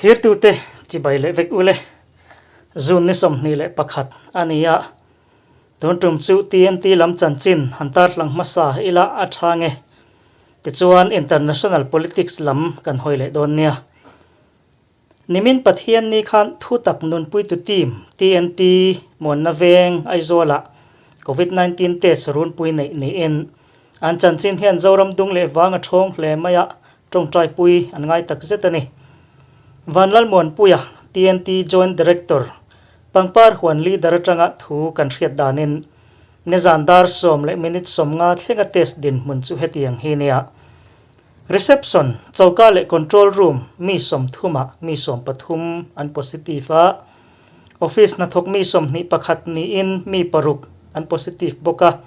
Thlirtute chibai leh vek ule. June ni 21 a ni a, tun tum chu TNT lam chanchin han tarhlang hmasa ila a tha nge. Tichuan international politics lam kan hawi leh dawn nia. Nimin Pathianni khan thutak nunpuitu team, TNT, Muanna Veng, Aizawlah Covid 19 test runpui neih niin an chanchin hian Zoram dung leh vang a thawng hle mai a, tawngtaipui an ngai tak zet a ni. Vanlalmuanpuia, TNT Joint Director, Pangpar Huan Leader atanga thu kan hriat danin nizan dar sawm leh minute 50 thlenga test dinhmun chu hetiang hi nia. Reception, choka leh control room mi 30 ah mi 13 an positive a, office hnathawk mi 21 niin mi paruk an positive bawk a.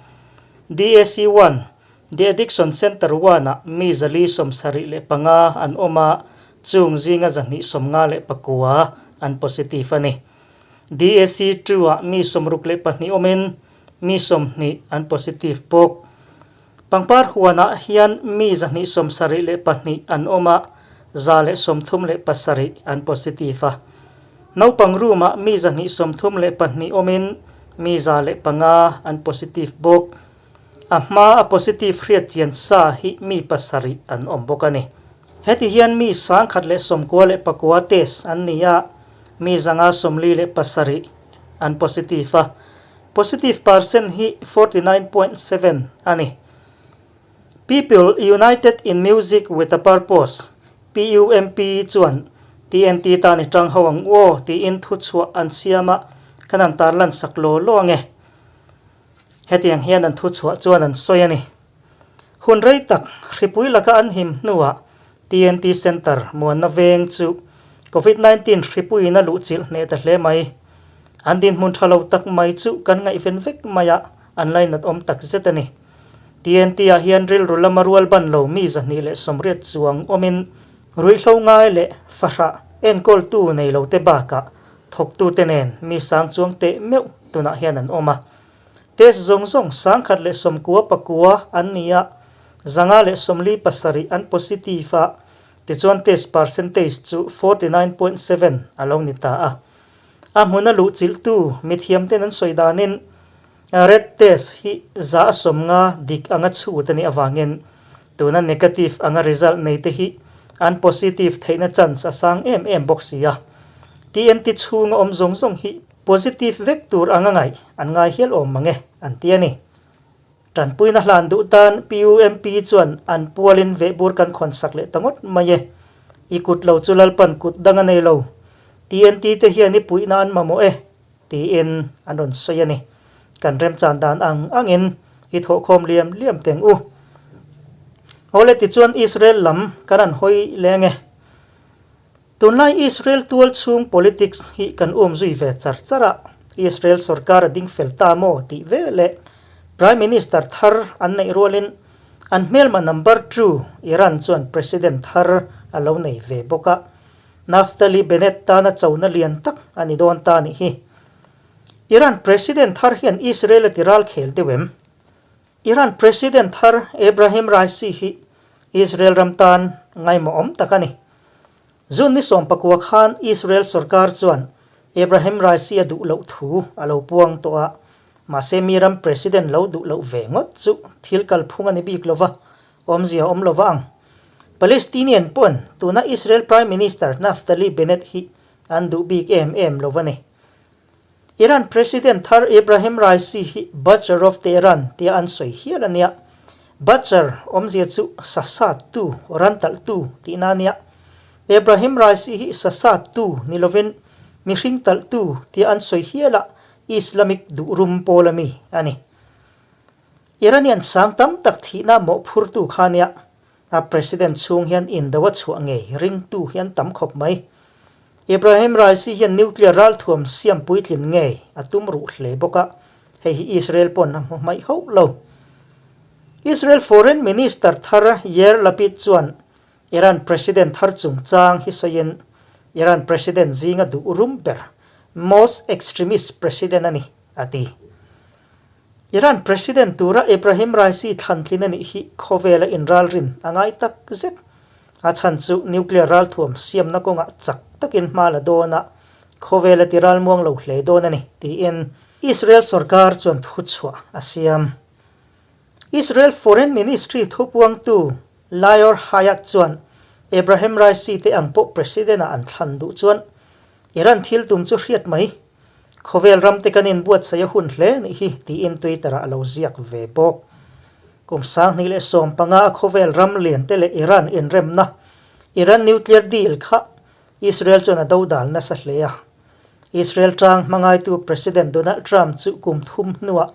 DAC one, De Addiction Centre one ah mi 475 an awm a, chung zinga 259 an positive a ni. DAC two ah mi 62 awmin mi 20 an positive bawk. Pangpar huanah hian mi 272 an awm a, 137 an positive a. Naupang room-ah mi 132 awmin mi 105 an positive bawk. A hma a positive hriat chian sa hi mi pasarih an awm bawk a ni. Heti hian mi 199 test an ni a, mi 547 an positive a. Positive percent hi 49.7 a ni. People United in Music with a Purpose, PUMP, chuan TNT tan i tang ho ang u aw tiin thuchhuah an siam a, kan han tarlan sak law law ange. Hetiang hian an thuchhuah chuan an sawi a ni. Hun rei tak hripui laka an him hnuah TNT Centre muanna veng chu Covid 19 hripuiin a luhchilh hneh ta hle mai. An dinhmun tha lo tak mai chu kan ngaihven vek mai a, an lainat awm tak zet a ni. TNT ah hian rilru lama rual ban lo mi 280 chuang awmin ruihhlo ngai leh fahrah enkawltu nei lo te bakah thawktute nen mi sang chuang teh meuh tunah hian an awm a. Test zawng zawng 199 an ni a, 147 an positive a, tichuan test percentage chu 49.7 a lo ni ta a. A hmuna luhchilhtu mithiamten an sawi danin red test hi 50% dik anga chhut a nih avangin tuna negative anga result nei te hi an positive theihna chance a sang em em bawk si a. TNT chhunga awm zawng zawng hi Positive vek tur anga ngaih an ngai hial awm mang e, an ti a ni. Tanpuina hlan duh tan PUMP chuan an pualin vehbur kan khawn sak leh ta ngawt mai e. I kut lo chu Lalpan kut dang a nei lo. TNT te hian i puihna an mamawh e, tiin an rawn sawi a ni. Kan remchan dan ang angin i thawhkhawm liam liam teng u. Awle tichuan Israel lam kan han hawi leng e. Tunlai Israel tual chhung politics hi kan um zui ve char char a, Israel sorkar a ding fel ta maw tih ve leh Prime Minister thar an neih rualin an hmelma number two Iran chuan President thar a lo nei ve bawk a, Naftali Bennett tana chona lian tak a ni dawn ta nih hi. Iran President thar hian Israel a ti ral khel deuh em? Iran President thar Ebrahim Raisi hi Israel ram tan ngaimawhawm tak a ni. June ni 19 khan Israel sorkar chuan Ebrahim Raisi a duh loh thu a lo puang tawh a, mahse mi ram President lo duh loh ve ngawt chu thil kalphung a ni bik lova, awmzia awm lova ang. Palestinian pawn tuna Israel Prime Minister Naftali Bennett hi an duh bik em em lo a ni. Iran President thar Ebrahim Raisi hi Butcher of Tehran tia an sawi hial a nia. Butcher awmzia chu sasattu, rantalhtu tihna a nia. Ebrahim Raisi hi sasattu ni lovin mihring talhtu tia an sawi hial a, Islamic duhrum pawl ami a ni. Iranian sang tam tak thihna mawhphurtu kha a nia. A President chhung hian indo a chhuah ngei ringtu hi an tam khawp mai. Ebrahim Raisi hian nuclear ralthuam siam puitlin ngei a tum ruh hle bawk a, hei hi Israel pawn a hmu hmaih hauh lo. Israel Foreign Minister thar Yair Lapid chuan Iran President thar chungchang hi sawiin Iran President zinga duh rum ber, most extremist president a ni, a ti. Iran President tura Ebrahim Raisi thlantlin a nih hi khawvela inralrin a ngai tak zet. A chhan chu nuclear ralthuam siamna kawngah chak takin hma la dawn a, khawvel a ti ralmuang lo hle dawn a ni, tiin Israel sorkar chuan thuchhuah a siam. Israel Foreign Ministry thupuangtu Lior Haiat chuan Ebrahim Raisi te ang pawh President-ah an thlan duh chuan Iran thil tum chu hriat mai. Khawvel ram te kan inbuatsaih a hun hle nih hi tiin Twitter-ah a lo ziak ve bawk. Kum 2015 a khawvel ram lian te leh Iran inremna, Iran nuclear deal kha Israel chuan a dodal nasa hle a. Israel tang hmangaitu President Donald Trump chu kum thum hnuah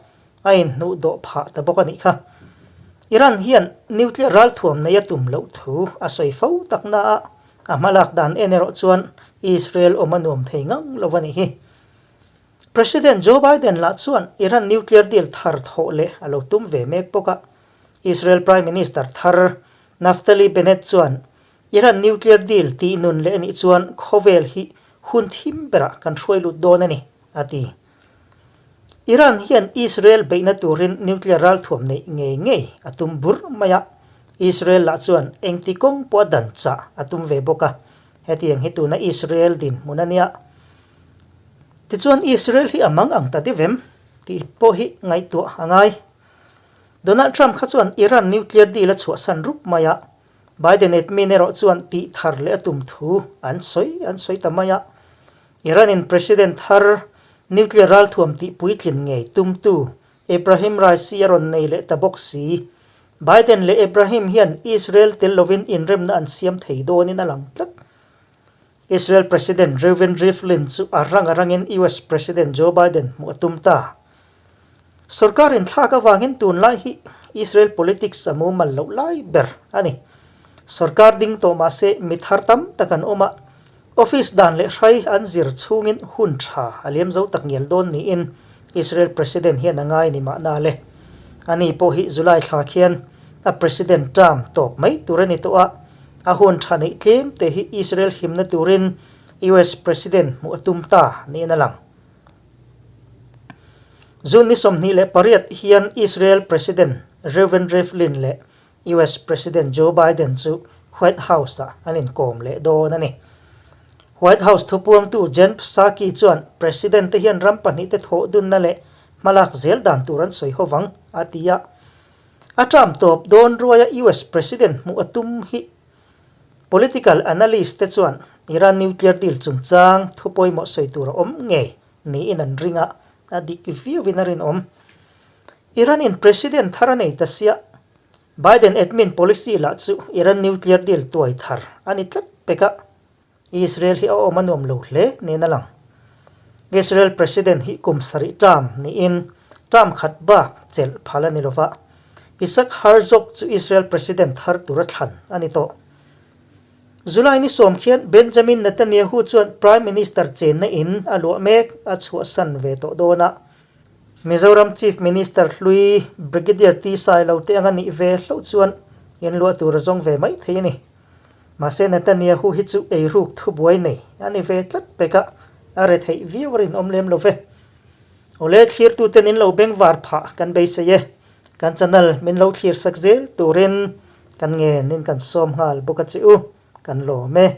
a inhnuh dawh phah ta bawk a nih kha. Iran hian nuclear ralthuam nei a tum loh thu a sawi fo tak na a, a hmalak dan en erawh chuan Israel awm a nuam thei ngang lo a nih hi. President Joe Biden lah chuan Iran nuclear deal thar thawh leh a lo tum ve mek bawk a. Israel Prime Minister thar Naftali Bennett chuan Iran nuclear deal tih nun leh a nih chuan khawvel hi hun thim berah kan hruai lut dawn a ni, a ti. Iran hian Israel beihna turin nuclear ralthuam neih ngei ngei a tum bur mai a, Israel lah chuan engti kawng pawh a dan chah a tum ve bawk a, hetiang hi tuna Israel dinhmun a nia. Tichuan Israel hi a mang ang ta deuh em tih pawh hi ngaihtuah a ngai. Donald Trump kha chuan Iran nuclear deal a chhuahsan rup mai a, Biden admin erawh chuan tih thar leh a tum thu an sawi an sawi ta mai a. Iran-in President thar nuclear ralthuam tih puitlin ngei tumtu Ebrahim Raisi a rawn nei leh ta bawk si. Biden leh Ebrahim hian Israel tel lovin inremna an siam thei dawnin a lang tlat. Israel President Reuven Rivlin chu a rang a rangin US President Joe Biden hmuh a tum ta. Sorkar inthlak avangin tunlai hi Israel politics a mumal loh lai ber a ni. Sorkar ding tawh mah se mi thar tam tak an awm a, office dan leh hrai an zir chhungin hun tha a liam zo tak ngial dawn niin Israel President hian a ngai ni mahna le. Ani pawh hi July thla khian a President term tawp mai tur a ni tawh a, a hun tha neih tlem te hi Israel himna turin US President hmuh a tum ta niin a lang. June ni 28 hian Israel President Reuven Rivlin leh US President Joe Biden chu White House-ah an inkawm leh dawn a ni. White House thupuangtu Jen Psaki chuan President te hian ram pahnihte thawh dunna leh hmalak zel dan tur an sawi ho vang, a ti a. A term tawp dawn ruaia US President hmuh a tum hi Political analyst te chuan Iran nuclear deal chungchang thu pawimawh sawi tur a awm ngei niin an ring a, a dik viauin a rinawm. Iran-in President thar a nei ta sia, Biden admin policy lah chu Iran nuclear deal tuai thar a ni tlat pek a, Israel hi a awm a nuam lo hle niin a lang. Israel President hi kum sarih term niin term khat bak chelh phal a ni lova, Isaac Herzog chu Israel President thar tura thlan a ni tawh. July ni sawm khian Benjamin Netanyahu chuan Prime Minister chenna in a luah mek a chhuahsan ve tawh dawn a. Mizoram Chief Minister hlui Brigadier T Sailo te anga nih ve hlauh chuan in luah tur a zawng ve mai thei a ni. Mahse Netanyahu hi chu eiruk thubuai nei a ni ve tlat pek a, a re theih viau a rinawm lem lo ve. Awle thlirtuten in lo bengvar phah kan beisei e, kan channel min lo thlir sak zel turin kan ngen in kan sawm nghal bawk a che u, kan lawm e.